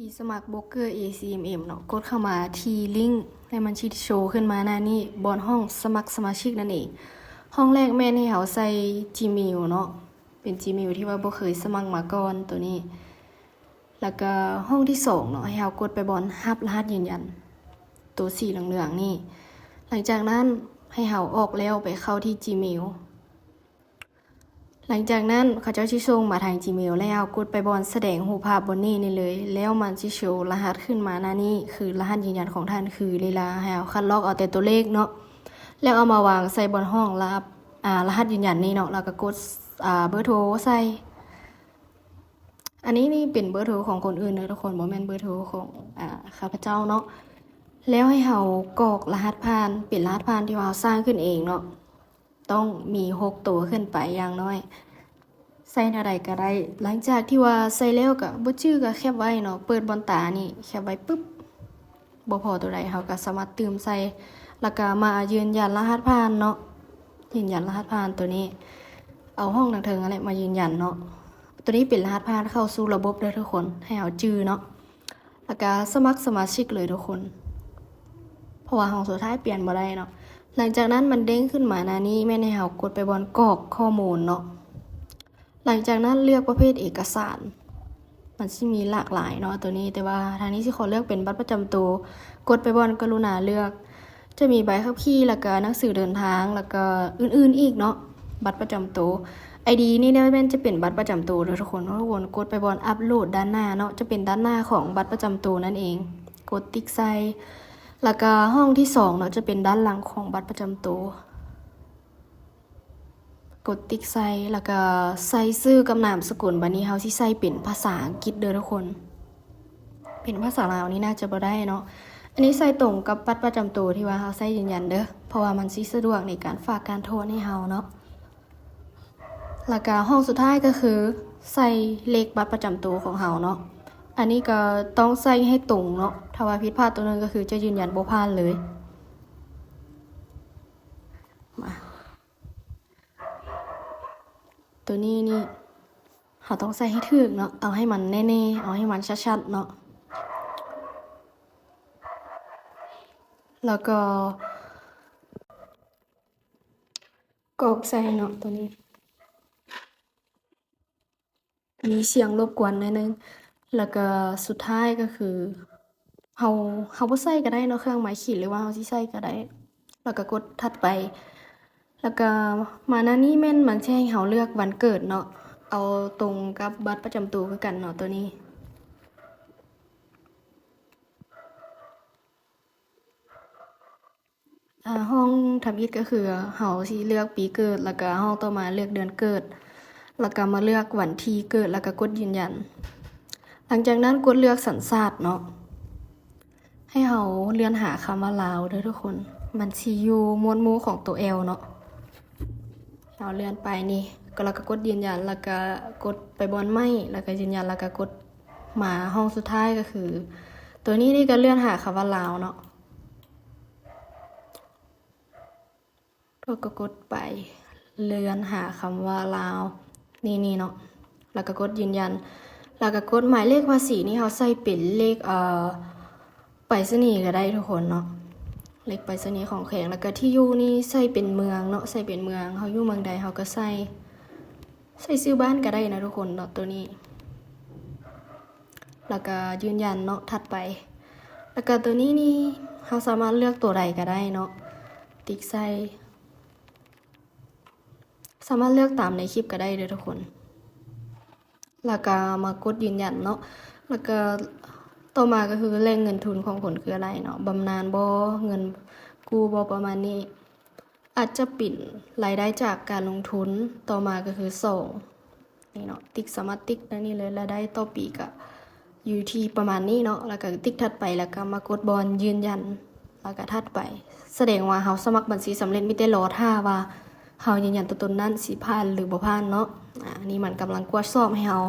ທີ່ສະໝັກໂບຣກເກີ ເອ ຊີ ເອັມ ເອັມ ເນາະ, ກົດເຂົ້າມາທີ່ລິ້ງ ແລ້ວມັນຊິໂຊຂຶ້ນມາໜ້ານີ້ ບ່ອນຫ້ອງສະໝັກສະມາຊິກນັ້ນເອງ. ຫ້ອງແລກແມ່ນໃຫ້ເຮົາໃສ່ Gmail ເນາະ, ເປັນ Gmail ທີ່ວ່າບໍ່ເຄີຍສະໝັກມາກ່ອນໂຕນີ້. ແລ້ວກໍຫ້ອງທີສອງເນາະ, ໃຫ້ເຮົາກົດໄປບ່ອນຮັບລະຫັດຢືນຢັນ ໂຕສີເຫຼືອງໆນີ້. ຫຼັງຈາກນັ້ນໃຫ້ເຮົາອອກແລ້ວໄປເຂົ້າທີ່ Gmail. ຫຼັງຈາກນັ້ນເຂົາເຈົ້າຊິສົ່ງມາທາງ Gmail ແລ້ວ ກົດໄປບ່ອນສະແດງຮູບພາບບ່ອນນີ້ນີ້ເລີຍ ແລ້ວມັນຊິໂຊລະຫັດຂຶ້ນມາໜ້ານີ້ ຄືລະຫັດຢືນຢັນຂອງທ່ານຄື ເວລາໃຫ້ເຮົາຄັດລອກເອົາແຕ່ຕົວເລກເນາະ ແລ້ວເອົາມາວາງໃສ່ບ່ອນຫ້ອງລະ ອາ ລະຫັດຢືນຢັນນີ້ເນາະ ແລ້ວກໍກົດ ອາ ເບີໂທໃສ່. ອັນນີ້ນີ້ເປັນເບີໂທຂອງຄົນອື່ນເດີທຸກຄົນ, ບໍ່ແມ່ນເບີໂທຂອງ ອາ ຂ້າພະເຈົ້າເນາະ. ແລ້ວໃຫ້ເຮົາກອກລະຫັດຜ່ານ ເປັນລະຫັດຜ່ານທີ່ວ່າເຮົາສ້າງຂຶ້ນເອງເນາະ, ຕ້ອງມີຫົກໂຕຂຶ້ນໄປຢ່າງໜ້ອຍ, ໃສ່ແນວໃດກໍໄດ້. ຫຼັງຈາກທີ່ວ່າໃສ່ແລ້ວກໍບໍ່ຈື່ກໍແຄບໄວ້ເນາະ, ເປີດບ່ອນຕານີ້ ແຄບໄວ້ປຶບ ບໍ່ພໍຕົວໃດ ເຮົາກໍສາມາດຕື່ມໃສ່ ແລ້ວກໍມາຢືນຢັນລະຫັດຜ່ານເນາະ, ຢືນຢັນລະຫັດຜ່ານໂຕນີ້ ເອົາຫ້ອງທາງເທິງຫັ້ນແຫຼະມາຢືນຢັນເນາະ. ໂຕນີ້ເປັນລະຫັດຜ່ານເຂົ້າສູ່ລະບົບເດີທຸກຄົນ, ໃຫ້ເຮົາຈື່ເນາະ, ແລ້ວກໍສະໝັກສະມາຊິກເລີຍທຸກຄົນ, ເພາະວ່າຫ້ອງສຸດທ້າຍປ່ຽນບໍ່ໄດ້ເນາະ. ຫຼັງຈາກນັ້ນມັນເດ້ງຂຶ້ນມາໜ້ານີ້ ແມ່ນໃຫ້ເຮົາກົດໄປບ່ອນກອກຂໍ້ມູນເນາະ. ຫຼັງຈາກນັ້ນເລືອກປະເພດເອກະສານ, ມັນຊິມີຫຼາກຫຼາຍເນາະໂຕນີ້, ແຕ່ວ່າທາງນີ້ຊິຂໍເລືອກເປັນບັດປະຈຳໂຕ. ກົດໄປບ່ອນກະລຸນາເລືອກ, ຈະມີໃບຂັບຂີ່ ແລ້ວກະໜັງສືເດີນທາງ ແລ້ວກະອື່ນໆອີກເນາະ, ບັດປະຈຳໂຕ. ໄອດີນີ້ແມ່ນຈະເປັນບັດປະຈຳໂຕເດີທຸກຄົນ, ທຸກຄົນກົດໄປບ່ອນອັບໂຫຼດດ້ານໜ້າເນາະ, ຈະເປັນດ້ານໜ້າຂອງບັດປະຈຳໂຕນັ້ນເອງ, ກົດຕິກໃສ່. ແລ້ວກະຫ້ອງທີສອງເນາະ, ຈະເປັນດ້ານຫຼັງຂອງບັດປະຈຳໂຕ. ກົດຕິກໃສ່ ແລ້ວກໍໃສ່ຊື່ກັບນາມສະກຸນ. ບາດນີ້ເຮົາຊິໃສ່ເປັນພາສາອັງກິດເດີທຸກຄົນ, ເປັນພາສາລາວນີ້ໜ້າຈະບໍ່ໄດ້ເນາະ. ອັນນີ້ໃສ່ຕົງກັບບັດປະຈຳໂຕທີ່ວ່າເຮົາໃຊ້ຢືນຢັນເດີ, ເພາະວ່າມັນຊິສະດວກໃນການຝາກການຖອນໃຫ້ເຮົາເນາະ. ແລ້ວກໍຫ້ອງສຸດທ້າຍກໍຄືໃສ່ເລກບັດປະຈຳໂຕຂອງເຮົາເນາະ. ອັນນີ້ກໍຕ້ອງໃສ່ໃຫ້ຕົງເນາະ, ຖ້າວ່າຜິດພາດຕົວໜຶ່ງກໍຄືຈະຢືນຢັນບໍ່ຜ່ານເລີຍ. ມາ ຕົວນີ້ນີ້ ເຮົາຕ້ອງໃສ່ໃຫ້ຖືກເນາະ, ເອົາໃຫ້ມັນແນ່ໆ ເອົາໃຫ້ມັນຊັດໆເນາະ. ແລ້ວກໍກອກໃສ່ເນາະ ຕົວນີ້ ມີສຽງລົບກວນໜ້ອຍໜຶ່ງ. ແລ້ວກໍສຸດທ້າຍກໍຄື ເຮົາ ເຮົາບໍ່ໃສ່ກໍໄດ້ເນາະ ເຄື່ອງໝາຍຂີດ ຫຼືວ່າເຮົາຊິໃສ່ກໍໄດ້. ແລ້ວກໍກົດຖັດໄປ. ແລ້ວກໍມາໜ້ານີ້ແມ່ນມັນຊິໃຫ້ເຮົາເລືອກວັນເກີດເນາະ, ເອົາຕົງກັບບັດປະຈຳໂຕຄືກັນເນາະ ຕົວນີ້. ອາ ຫ້ອງທຳອິດກໍຄືເຮົາຊິເລືອກປີເກີດ, ແລ້ວກໍຫ້ອງຕໍ່ມາເລືອກເດືອນເກີດ, ແລ້ວກໍມາເລືອກວັນທີເກີດ, ແລ້ວກໍກົດຢືນຢັນ. ຫຼັງຈາກນັ້ນກົດເລືອກສັນຊາດເນາະ, ໃຫ້ເຮົາເລື່ອນຫາຄຳວ່າລາວເດີທຸກຄົນ, ມັນຊິຢູ່ໝວດໝູ່ຂອງໂຕແອວເນາະ. ເຮົາເລື່ອນໄປນີ້ ກໍ ແລ້ວກໍກົດຢືນຢັນ, ແລ້ວກໍກົດໄປບ່ອນໃໝ່, ແລ້ວກໍຢືນຢັນ, ແລ້ວກໍກົດມາຫ້ອງສຸດທ້າຍ ກໍຄືໂຕນີ້ນີ້ ກໍເລື່ອນຫາຄຳວ່າລາວເນາະ. ກໍ ກໍກົດໄປເລື່ອນຫາຄຳວ່າລາວ ນີ້ ນີ້ເນາະ, ແລ້ວກໍກົດຢືນຢັນ, ແລ້ວກໍກົດໝາຍເລກພາສີນີ້ ເຮົາໃສ່ເປັນເລກ ເອີ ໄປສະນີກໍໄດ້ທຸກຄົນເນາະ, ເລກໄປສະນີຂອງແຂວງ. ແລ້ວກໍທີ່ຢູ່ນີ້ໃສ່ເປັນເມືອງເນາະ, ໃສ່ເປັນເມືອງ, ເຮົາຢູ່ເມືອງໃດເຮົາກໍໃສ່ ໃສ່ຊື່ບ້ານກໍໄດ້ນະທຸກຄົນເນາະ ໂຕນີ້. ແລ້ວກໍຢືນຢັນເນາະ, ຖັດໄປ. ແລ້ວກໍໂຕນີ້ນີ້ ເຮົາສາມາດເລືອກໂຕໃດກໍໄດ້ເນາະ, ຕິກໃສ່. ສາມາດເລືອກຕາມໃນຄລິບກໍໄດ້ເດີທຸກຄົນ. ແລ້ວກໍມາກົດຢືນຢັນເນາະ. ແລ້ວກໍຕໍ່ມາກໍຄືແຫຼ່ງເງິນທຶນຂອງເພິ່ນຄືອະໄລເນາະ, ບຳນານບໍ່, ເງິນກູ້ບໍ່, ປະມານນີ້. ອາດຈະເປັນລາຍໄດ້ຈາກການລົງທຶນ. ຕໍ່ມາກໍຄືສອງ ນີ້ເນາະ, ຕິກ ສາມາດຕິກໄດ້ນີ້ເລີຍ, ລາຍໄດ້ຕໍ່ປີກໍຢູ່ທີ່ປະມານນີ້ເນາະ. ແລ້ວກໍຕິກຖັດໄປ, ແລ້ວກໍມາກົດບ່ອນຢືນຢັນ, ແລ້ວກໍຖັດໄປ. ສະແດງວ່າເຮົາສະໝັກບັນຊີສຳເລັດ, ມີແຕ່ລໍຖ້າວ່າເຮົາຢືນຢັນຕົວຕົນນັ້ນຊິຜ່ານ ຫຼື ບໍ່ຜ່ານເນາະ. ອາ ນີ້ມັນກຳລັງກວດສອບໃຫ້ເຮົາ.